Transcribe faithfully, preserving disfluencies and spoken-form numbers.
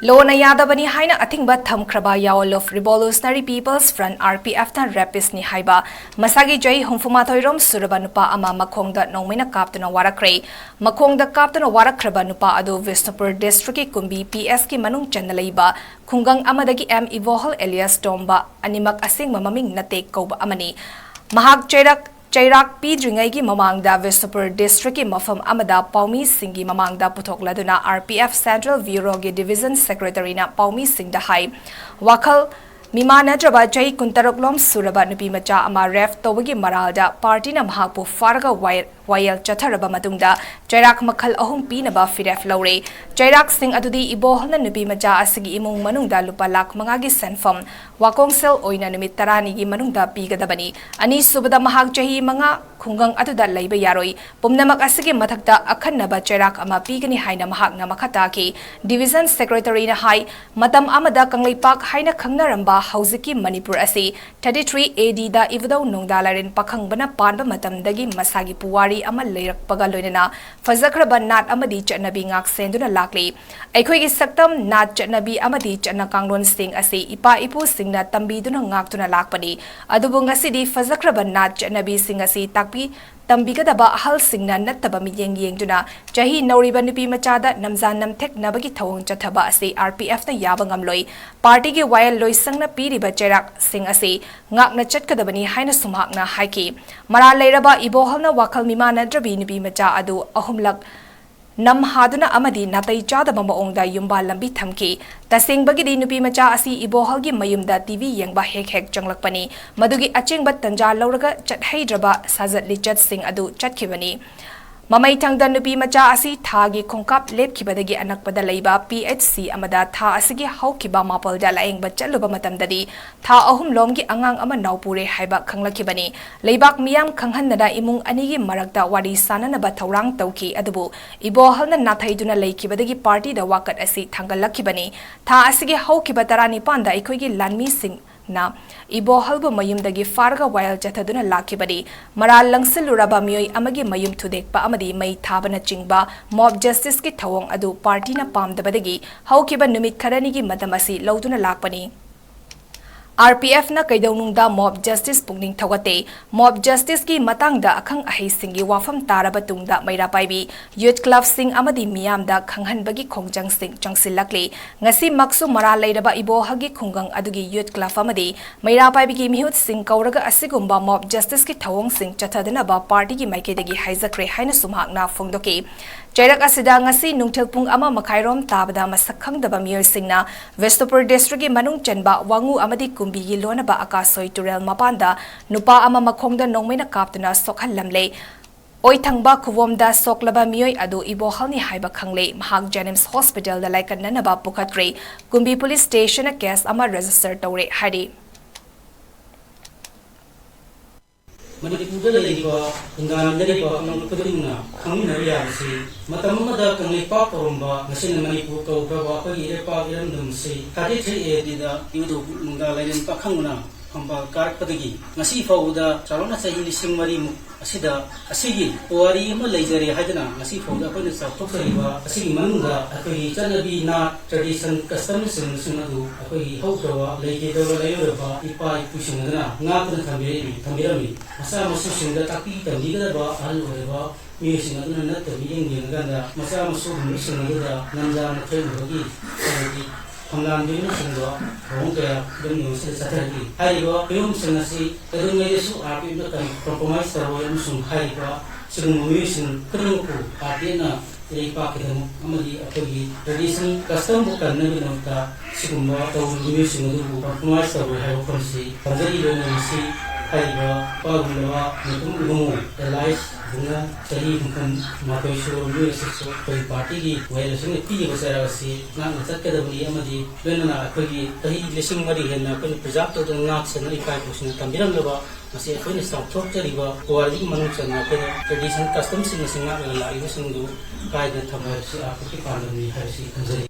ꯂꯣꯅ ꯌꯥꯗꯕꯅꯤ ꯍꯥꯏꯅ ꯑꯊꯤꯡꯕ ꯊꯝꯈ꯭ꯔꯕ Yaw Luf Revolutionary People's Front, R P F ꯅ rapist ꯅꯤ ꯍꯥꯏꯕ ꯃꯁꯥꯒꯤ ꯆꯍꯤ ꯍꯨꯝꯐꯨ ꯃꯥꯊꯣꯏ ꯔꯣꯝ ꯁꯨꯔꯕ ꯅꯨꯄꯥ ꯑꯃ ꯃꯈꯣꯡꯗ ꯅꯣꯡꯃꯩꯅ ꯀꯥꯞꯇꯨꯅ ꯋꯥꯔꯛꯈ꯭ꯔꯦ꯫ ꯃꯈꯣꯡꯗ ꯀꯥꯞꯇꯨꯅ ꯋꯥꯔꯛꯈ꯭ꯔꯕ ꯅꯨꯄꯥ ꯑꯗꯨ ꯕꯤꯁꯅꯨꯄꯨꯔ district ꯀꯤ ꯀꯨꯝꯕꯤ P S ꯀꯤ ꯃꯅꯨꯡ ꯆꯟꯅ ꯂꯩꯕ ꯈꯨꯡꯒꯪ ꯑꯃꯗꯒꯤ M ꯏꯕꯣꯍꯜ alias ꯇꯣꯝꯕ, ꯑꯅꯤꯃꯛ ꯑꯁꯦꯡꯕ ꯃꯃꯤꯡ ꯅꯇꯦꯛ ꯀꯧꯕ ꯑꯃꯅꯤ꯫ ꯃꯍꯥꯛ ꯆꯩꯔꯛ ꯆꯩꯔꯥꯛ ꯄꯤꯗ꯭ꯔꯤꯉꯩꯒꯤ ꯃꯃꯥꯡꯗ ꯕꯤꯁꯅꯨꯄꯨꯔ district ꯀꯤ ꯃꯐꯝ ꯑꯃꯗ ꯄꯥꯎꯃꯤꯁꯤꯡꯒꯤ ꯃꯃꯥꯡꯗ ꯄꯨꯊꯣꯛꯂꯗꯨꯅ R P F Central Bureau ꯒꯤ Division Secretary ꯅ ꯄꯥꯎꯃꯤꯁꯤꯡꯗ ꯍꯥꯏ, ꯋꯥꯈꯜ ꯃꯤꯃꯥꯟꯅꯗ꯭ꯔꯕ ꯆꯍꯤ ꯀꯨꯟꯇꯔꯨꯛ ꯂꯣꯝ ꯁꯨꯔꯕ ꯅꯨꯄꯤ ꯃꯆꯥ ꯑꯃ rape ꯇꯧꯕꯒꯤ ꯃꯔꯥꯜꯗ party ꯅ ꯃꯍꯥꯛꯄꯨ ꯐꯥꯔꯒ ꯋꯥꯌꯦꯜ, ꯋꯥꯌꯦꯜ ꯆꯠꯊꯔꯕ ꯃꯇꯨꯡꯗ ꯆꯩꯔꯥꯛ ꯃꯈꯜ ꯑꯍꯨꯝ ꯄꯤꯅꯕ ꯐꯤꯔꯦꯞ ꯂꯧꯔꯦ꯫ ꯆꯩꯔꯥꯛꯁꯤꯡ ꯑꯗꯨꯗꯤ ꯏꯕꯣꯍꯜꯅ ꯅꯨꯄꯤ ꯃꯆꯥ ꯑꯁꯤꯒꯤ ꯏꯃꯨꯡ ꯃꯅꯨꯡꯗ ꯂꯨꯄꯥ ꯂꯥꯈ ꯃꯉꯥꯒꯤ ꯁꯦꯟꯐꯝ ꯋꯥꯀꯣꯡꯁꯦꯜ ꯑꯣꯏꯅ ꯅꯨꯃꯤꯠ ꯇꯔꯥꯅꯤꯒꯤ ꯃꯅꯨꯡꯗ ꯄꯤꯒꯗꯕꯅꯤ꯫ ꯑꯅꯤꯁꯨꯕꯗ, ꯃꯍꯥꯛ ꯆꯍꯤ ꯃꯉꯥ ꯈꯨꯡꯒꯪ ꯑꯗꯨꯗ ꯂꯩꯕ ꯌꯥꯔꯣꯏ꯫ ꯄꯨꯝꯅꯃꯛ ꯑꯁꯤꯒꯤ ꯃꯊꯛꯇ ꯑꯈꯟꯅꯕ ꯆꯩꯔꯥꯛ ꯑꯃ ꯄꯤꯒꯅꯤ ꯍꯥꯏꯅ ꯃꯍꯥꯛꯅ ꯃꯈꯥ ꯇꯥꯈꯤ꯫ Division Secretary ꯅ ꯍꯥꯏ, ꯃꯇꯝ ꯑꯃꯗ ꯀꯪꯂꯩꯄꯥꯛ ꯍꯥꯏꯅ ꯈꯪꯅꯔꯝꯕ ꯍꯧꯖꯤꯛꯀꯤ ꯃꯅꯤꯄꯨꯔ ꯑꯁꯤ thirty three A D ꯗ ꯏꯕꯨꯙꯧ ꯅꯣꯡꯗꯥ ꯂꯥꯏꯔꯦꯟ ꯄꯥꯈꯪꯕꯅ ꯄꯥꯟꯕ ꯃꯇꯝꯗꯒꯤ ꯃꯁꯥꯒꯤ ꯄꯨꯋꯥꯔꯤ ꯑꯃ ꯂꯩꯔꯛꯄꯒ ꯂꯣꯏꯅꯅ ꯐꯖꯈ꯭ꯔꯕ ꯅꯥꯠ ꯑꯃꯗꯤ ꯆꯠꯅꯕꯤ ꯉꯥꯛ ꯁꯦꯟꯗꯨꯅ ꯂꯥꯛꯂꯤ꯫ ꯑꯩꯈꯣꯏꯒꯤ ꯁꯛꯇꯝ, ꯅꯥꯠ, ꯆꯠꯅꯕꯤ ꯑꯃꯗꯤ ꯆꯠꯅ ꯀꯥꯡꯂꯣꯟꯁꯤꯡ ꯑꯁꯤ ꯏꯄꯥ ꯏꯄꯨꯁꯤꯡꯅ ꯇꯝꯕꯤꯗꯨꯅ ꯉꯥꯛꯇꯨꯅ ꯂꯥꯛꯄꯅꯤ꯫ ꯑꯗꯨꯕꯨ ꯉꯁꯤꯗꯤ ꯐꯖꯈ꯭ꯔꯕ ꯅꯥꯠ ꯆꯠꯅꯕꯤꯁꯤꯡ ꯑꯁꯤ ꯇꯥꯛꯄꯤ ꯇꯝꯕꯤꯒꯗꯕ ꯑꯍꯜꯁꯤꯡꯅ ꯅꯠꯇꯕ ꯃꯤꯠꯌꯦꯡ ꯌꯦꯡꯗꯨꯅ ꯆꯍꯤ ꯅꯧꯔꯤꯕ ꯅꯨꯄꯤ ꯃꯆꯥꯗ ꯅꯝꯖꯥ ꯅꯝꯊꯦꯛꯅꯕꯒꯤ ꯊꯧꯑꯣꯡ ꯆꯠꯊꯕ ꯑꯁꯤ R P F ꯅ ꯌꯥꯕ ꯉꯝꯂꯣꯏ꯫ Party ꯒꯤ ꯋꯥꯌꯦꯜ ꯂꯣꯏꯁꯪꯅ ꯄꯤꯔꯤꯕ ꯆꯩꯔꯥꯛꯁꯤꯡ ꯑꯁꯤ ꯉꯥꯛꯅ ꯆꯠꯀꯗꯕꯅꯤ ꯍꯥꯏꯅꯁꯨ ꯃꯍꯥꯛꯅ ꯍꯥꯏꯈꯤ꯫ ꯃꯔꯥꯜ ꯂꯩꯔꯕ ꯏꯕꯣꯍꯜꯅ ꯋꯥꯈꯜ ꯃꯤꯃꯥꯟꯅꯗ꯭ꯔꯕꯤ ꯅꯨꯄꯤ ꯃꯆꯥ ꯑꯗꯨ ꯑꯍꯨꯝꯂꯛ ꯅꯝꯍꯥꯗꯨꯅ ꯑꯃꯗꯤ ꯅꯥꯇꯩ ꯆꯥꯗꯕ ꯃꯑꯣꯡꯗ ꯌꯨꯝꯕꯥꯜ ꯂꯝꯕꯤ ꯊꯝꯈꯤ꯫ ꯇꯁꯦꯡꯕꯒꯤꯗꯤ ꯅꯨꯄꯤ ꯃꯆꯥ ꯑꯁꯤ ꯏꯕꯣꯍꯜꯒꯤ ꯃꯌꯨꯝꯗ T V ꯌꯦꯡꯕ ꯍꯦꯛ ꯍꯦꯛ ꯆꯪꯂꯛꯄꯅꯤ꯫ ꯃꯗꯨꯒꯤ ꯑꯆꯦꯡꯕ ꯇꯟꯖꯥ ꯂꯧꯔꯒ ꯆꯠꯍꯩꯗ꯭ꯔꯕ ꯁꯥꯖꯠ ꯂꯤꯆꯠꯁꯤꯡ ꯑꯗꯨ ꯆꯠꯈꯤꯕꯅꯤ꯫ ꯃꯃꯩꯊꯪꯗ ꯅꯨꯄꯤ ꯃꯆꯥ ꯑꯁꯤ ꯊꯥꯒꯤ ꯈꯣꯡꯀꯥꯞ ꯂꯦꯞꯈꯤꯕꯗꯒꯤ ꯑꯅꯛꯄꯗ ꯂꯩꯕ P H C ꯑꯃꯗ ꯊꯥ ꯑꯁꯤꯒꯤ ꯍꯧꯈꯤꯕ ꯃꯥꯄꯜꯗ ꯂꯥꯌꯦꯡꯕ ꯆꯠꯂꯨꯕ ꯃꯇꯝꯗꯗꯤ ꯊꯥ ꯑꯍꯨꯝ ꯂꯣꯝꯒꯤ ꯑꯉꯥꯡ ꯑꯃ ꯅꯥꯎꯄꯨꯔꯦ ꯍꯥꯏꯕ ꯈꯪꯂꯛꯈꯤꯕꯅꯤ꯫ ꯂꯩꯕꯥꯛ ꯃꯤꯌꯥꯝ ꯈꯪꯍꯟꯗꯅ ꯏꯃꯨꯡ ꯑꯅꯤꯒꯤ ꯃꯔꯛꯇ ꯋꯥꯔꯤ ꯁꯥꯅꯅꯕ ꯊꯧꯔꯥꯡ ꯇꯧꯈꯤ, ꯑꯗꯨꯕꯨ ꯏꯕꯣꯍꯜꯅ ꯅꯥꯊꯩꯗꯨꯅ ꯂꯩꯈꯤꯕꯗꯒꯤ party ꯗ ꯋꯥꯀꯠ ꯑꯁꯤ ꯊꯥꯡꯒꯠꯂꯛꯈꯤꯕꯅꯤ꯫ ꯊꯥ ꯑꯁꯤꯒꯤ ꯍꯧꯈꯤꯕ ꯇꯔꯥꯅꯤꯄꯥꯟꯗ ꯑꯩꯈꯣꯏꯒꯤ ꯂꯥꯟꯃꯤꯁꯤꯡ ꯅ ꯏꯕꯣꯍꯜꯕꯨ ꯃꯌꯨꯝꯗꯒꯤ ꯐꯥꯔꯒ ꯋꯥꯌꯦꯜ ꯆꯠꯊꯗꯨꯅ ꯂꯥꯛꯈꯤꯕꯅꯤ꯫ ꯃꯔꯥꯜ ꯂꯪꯁꯤꯜꯂꯨꯔꯕ ꯃꯤꯑꯣꯏ ꯑꯃꯒꯤ ꯃꯌꯨꯝ ꯊꯨꯗꯦꯛꯄ ꯑꯃꯗꯤ ꯃꯩ ꯊꯥꯕꯅꯆꯤꯡꯕ ꯃꯣꯕ ꯖꯁꯇꯤꯁꯀꯤ ꯊꯧꯑꯣꯡ ꯑꯗꯨ ꯄꯥꯔꯇꯤꯅ ꯄꯥꯝꯗꯕꯗꯒꯤ ꯍꯧꯈꯤꯕ ꯅꯨꯃꯤꯠ ꯈꯔꯅꯤꯒꯤ ꯃꯇꯝ ꯑꯁꯤ ꯂꯧꯗꯨꯅ ꯂꯥꯛꯄꯅꯤ꯫ ꯑꯥꯔ ꯄꯤ ꯑꯦꯐꯅ ꯀꯩꯗꯧꯅꯨꯡꯗ ꯃꯣꯕ ꯖꯁꯇꯤꯁ ꯄꯨꯛꯅꯤꯡ ꯊꯧꯒꯠꯇꯦ꯫ ꯃꯣꯕ ꯖꯁꯇꯤꯁꯀꯤ ꯃꯇꯥꯡꯗ ꯑꯈꯪ ꯑꯍꯩꯁꯤꯡꯒꯤ ꯋꯥꯐꯝ ꯇꯥꯔꯕ ꯇꯨꯡꯗ ꯃꯩꯔꯥ ꯄꯥꯏꯕꯤ ꯌꯨꯊ ꯀ꯭ꯂꯕꯁꯤꯡ ꯑꯃꯗꯤ ꯃꯤꯌꯥꯝꯗ ꯈꯪꯍꯟꯕꯒꯤ ꯈꯣꯡꯖꯪꯁꯤꯡ ꯆꯪꯁꯤꯜꯂꯛꯂꯤ꯫ ꯉꯁꯤꯃꯛꯁꯨ ꯃꯔꯥꯜ ꯂꯩꯔꯕ ꯏꯕꯣꯍꯜꯒꯤ ꯈꯨꯡꯒꯪ ꯑꯗꯨꯒꯤ ꯌꯨꯊ ꯀ꯭ꯂꯕ ꯑꯃꯗꯤ ꯃꯩꯔꯥ ꯄꯥꯏꯕꯤꯒꯤ ꯃꯤꯍꯨꯠꯁꯤꯡ ꯀꯧꯔꯒ ꯑꯁꯤꯒꯨꯝꯕ ꯃꯣꯕ ꯖꯁꯇꯤꯁꯀꯤ ꯊꯧꯑꯣꯡꯁꯤꯡ ꯆꯠꯊꯗꯅꯕ ꯄꯥꯔꯇꯤꯒꯤ ꯃꯥꯏꯀꯩꯗꯒꯤ ꯍꯥꯏꯖꯈ꯭ꯔꯦ ꯍꯥꯏꯅꯁꯨ ꯃꯍꯥꯛꯅ ꯐꯣꯡꯗꯣꯛꯈꯤ꯫ ꯆꯩꯔꯛ ꯑꯁꯤꯗ ꯉꯁꯤ ꯅꯨꯡꯊꯤꯜ ꯄꯨꯡ ꯑꯃ ꯃꯈꯥꯏꯔꯣꯝ ꯇꯥꯕꯗ ꯃꯁꯛ ꯈꯪꯗꯕ ꯃꯤꯑꯣꯏꯁꯤꯡꯅ ꯕꯤꯁꯅꯨꯄꯨꯔ ꯗꯤꯁꯇ꯭ꯔꯤꯛꯀꯤ ꯃꯅꯨꯡ ꯆꯟꯕ ꯋꯥꯉꯨ ꯑꯃꯗꯤ ꯀꯨꯝꯕꯤꯒꯤ ꯂꯣꯟꯅꯕ ꯑꯀꯥꯁꯣꯏ ꯇꯨꯔꯦꯜ ꯃꯄꯥꯟꯗ ꯅꯨꯄꯥ ꯑꯃ ꯃꯈꯣꯡꯗ ꯅꯣꯡꯃꯩꯅ ꯀꯥꯞꯇꯨꯅ ꯁꯣꯛꯍꯜꯂꯝꯂꯦ꯫ ꯑꯣꯏꯊꯪꯕ ꯈꯨꯕꯣꯝꯗ ꯁꯣꯛꯂꯕ ꯃꯤꯑꯣꯏ ꯑꯗꯨ ꯏꯕꯣꯍꯜꯅꯤ ꯍꯥꯏꯕ ꯈꯪꯂꯦ꯫ ꯃꯍꯥꯛ ꯖꯦꯅꯤꯝꯁ ꯍꯣꯁꯄꯤꯇꯥꯜꯗ ꯂꯥꯏꯀꯠꯅꯅꯕ ꯄꯨꯈꯠꯈ꯭ꯔꯦ꯫ ꯀꯨꯝꯕꯤ ꯄꯨꯂꯤꯁ ꯁ꯭ꯇꯦꯁꯟꯅ ꯀꯦꯁ ꯑꯃ ꯔꯦꯖꯤꯁꯇꯔ ꯇꯧꯔꯦ ꯍꯥꯏꯔꯤ꯫ ꯃꯅꯤꯄꯨꯔꯗ ꯂꯩꯔꯤꯕ ꯈꯨꯟꯗꯥꯃꯤꯟꯅꯔꯤꯕ ꯀꯥꯡꯂꯨꯞ ꯈꯨꯗꯤꯡꯃꯛꯅ ꯈꯪꯃꯤꯟꯅꯕ ꯌꯥꯕꯁꯤ, ꯃꯇꯝ ꯑꯃꯗ ꯀꯪꯂꯩꯄꯥꯛ ꯀꯧꯔꯝꯕ ꯉꯁꯤꯅ ꯃꯅꯤꯄꯨꯔ ꯀꯧꯈ꯭ꯔꯕ ꯑꯩꯈꯣꯏꯒꯤ ꯏꯔꯩꯄꯥꯛ ꯏꯔꯝꯗꯝ ꯑꯁꯤ thirty three A Dꯗ ꯏꯕꯨꯙꯧ ꯅꯨꯡꯗꯥ ꯂꯥꯏꯔꯦꯟ ꯄꯥꯈꯪꯕꯅ ꯐꯝꯕꯥꯜ ꯀꯥꯔꯛꯄꯗꯒꯤ ꯉꯁꯤ ꯐꯥꯎꯕꯗ ꯆꯥꯎꯔꯥꯛꯅ ꯆꯍꯤ ꯂꯤꯁꯤꯡ ꯃꯔꯤꯃꯨꯛ ꯑꯁꯤꯗ ꯑꯁꯤꯒꯤ ꯄꯨꯋꯥꯔꯤ ꯑꯃ ꯂꯩꯖꯔꯦ ꯍꯥꯏꯗꯅ ꯉꯁꯤ ꯐꯥꯎꯗ ꯑꯩꯈꯣꯏꯅ ꯆꯥꯎꯊꯣꯛꯆꯔꯤꯕ ꯑꯁꯤꯒꯤ ꯃꯅꯨꯡꯗ ꯑꯩꯈꯣꯏꯒꯤ ꯆꯠꯅꯕꯤ, ꯅꯥꯠ, tradition, customꯅꯆꯤꯡꯕꯁꯤꯡ ꯑꯗꯨ ꯑꯩꯈꯣꯏꯒꯤ ꯍꯧꯈ꯭ꯔꯕ ꯂꯩꯈꯤꯗ꯭ꯔꯕ ꯂꯩꯔꯣꯏꯗꯕ ꯏꯄꯥ ꯏꯄꯨꯁꯤꯡ ꯑꯗꯨꯅ ꯉꯥꯛꯇꯨꯅ ꯊꯝꯕꯤꯔꯛꯏ-, ꯊꯝꯕꯤꯔꯝꯃꯤ꯫ ꯃꯆꯥ ꯃꯁꯨꯁꯤꯡꯗ ꯇꯥꯛꯄꯤ ꯇꯝꯕꯤꯒꯗꯕ ꯑꯍꯜ ꯑꯣꯏꯔꯕ ꯃꯤꯑꯣꯏꯁꯤꯡ ꯑꯗꯨꯅ ꯅꯠꯇꯕ ꯃꯤꯠꯌꯦꯡ ꯌꯦꯡꯉꯀꯥꯟꯗ ꯃꯆꯥ ꯃꯁꯨꯒꯨꯝꯕꯁꯤꯡ ꯑꯗꯨꯗ ꯅꯟꯖꯥꯅ ꯊꯣꯛꯅꯕꯒꯤ ꯍꯥꯏꯕꯗꯤ ꯐꯝꯂꯥꯡꯒꯤ ꯃꯤꯁꯤꯡꯗꯣ ꯊꯧꯔꯝ ꯀꯌꯥ ꯑꯗꯨꯝ ꯉꯁꯤꯗ ꯆꯠꯊꯔꯛꯂꯤ꯫ ꯍꯥꯏꯔꯤꯕ ꯐꯤꯕꯝꯁꯤꯡ ꯑꯁꯤ ꯀꯩꯗꯧꯉꯩꯗꯁꯨ ꯑꯥꯔ ꯄꯤ ꯑꯦꯐꯅ ꯀꯔꯤ compromise ꯇꯧꯔꯣꯏ ꯑꯃꯁꯨꯡ ꯍꯥꯏꯔꯤꯕ ꯁꯤꯒꯨꯝꯕ ꯃꯤꯑꯣꯏꯁꯤꯡ ꯈꯨꯗꯤꯡꯃꯛꯄꯨ ꯑꯥꯔ ꯄꯤ ꯑꯦꯐꯅ ꯏꯔꯩꯄꯥꯛꯀꯤꯗꯃꯛ ꯑꯃꯗꯤ ꯑꯩꯈꯣꯏꯒꯤ tradition customꯕꯨ ꯀꯟꯅꯕꯒꯤꯗꯃꯛꯇ ꯁꯤꯒꯨꯝꯕ ꯇꯧꯔꯤꯕ ꯃꯤꯑꯣꯏꯁꯤꯡ ꯑꯗꯨꯕꯨ compromise ꯇꯧꯔꯣꯏ ꯍꯥꯏꯕ ꯋꯥꯐꯝꯁꯤ ꯊꯝꯖꯔꯤ꯫ ꯂꯣꯏꯅ ꯉꯁꯤ ꯍꯥꯏꯔꯤꯕ ꯏꯄꯥꯒꯨꯝꯂꯕ ꯃꯇꯨꯡ ꯏꯕꯨꯡꯉꯣ ꯑꯦꯂꯥꯏꯁ ꯏꯕꯨꯡꯉꯣ ꯆꯍꯤ ꯍꯨꯝꯐꯨ ꯃꯥꯊꯣꯏ ꯁꯨꯔꯕ ꯃꯤꯑꯣꯏ ꯑꯁꯤꯁꯨ ꯑꯩꯈꯣꯏꯒꯤ ꯄꯥꯔꯇꯤꯒꯤ ꯋꯥꯌꯦꯜ ꯑꯁꯤꯅ ꯄꯤꯔꯤꯕ ꯆꯩꯔꯥꯛ ꯑꯁꯤ ꯉꯥꯛꯅ ꯆꯠꯀꯗꯕꯅꯤ ꯑꯃꯗꯤ ꯂꯣꯏꯅꯅ ꯑꯩꯈꯣꯏꯒꯤ ꯆꯍꯤ ꯂꯤꯁꯤꯡ ꯃꯔꯤ ꯍꯦꯟꯅ ꯑꯩꯈꯣꯏꯅ preserve ꯇꯧꯗꯨꯅ ꯉꯥꯛ ꯁꯦꯟꯅ ꯏꯄꯥ ꯏꯄꯨꯁꯤꯡꯅ ꯊꯝꯕꯤꯔꯝꯂꯕ ꯃꯁꯤ ꯑꯩꯈꯣꯏꯅ ꯆꯥꯎꯊꯣꯛꯆꯔꯤꯕ ꯄꯨꯋꯥꯔꯤꯒꯤ ꯃꯅꯨꯡ ꯆꯟꯅ ꯑꯩꯈꯣꯏꯅ tradition customꯁꯤꯡ ꯑꯁꯤ ꯉꯥꯛꯂꯒ ꯂꯥꯛꯂꯤꯕꯁꯤꯡꯗꯨ ꯀꯥꯏꯗꯅ ꯊꯝꯕ ꯍꯥꯏꯕꯁꯤ ꯑꯥꯔ ꯄꯤ ꯑꯦꯐꯀꯤ ꯄꯥꯟꯗꯝꯅꯤ ꯍꯥꯏꯕꯁꯤ ꯊꯝꯖꯔꯤ꯫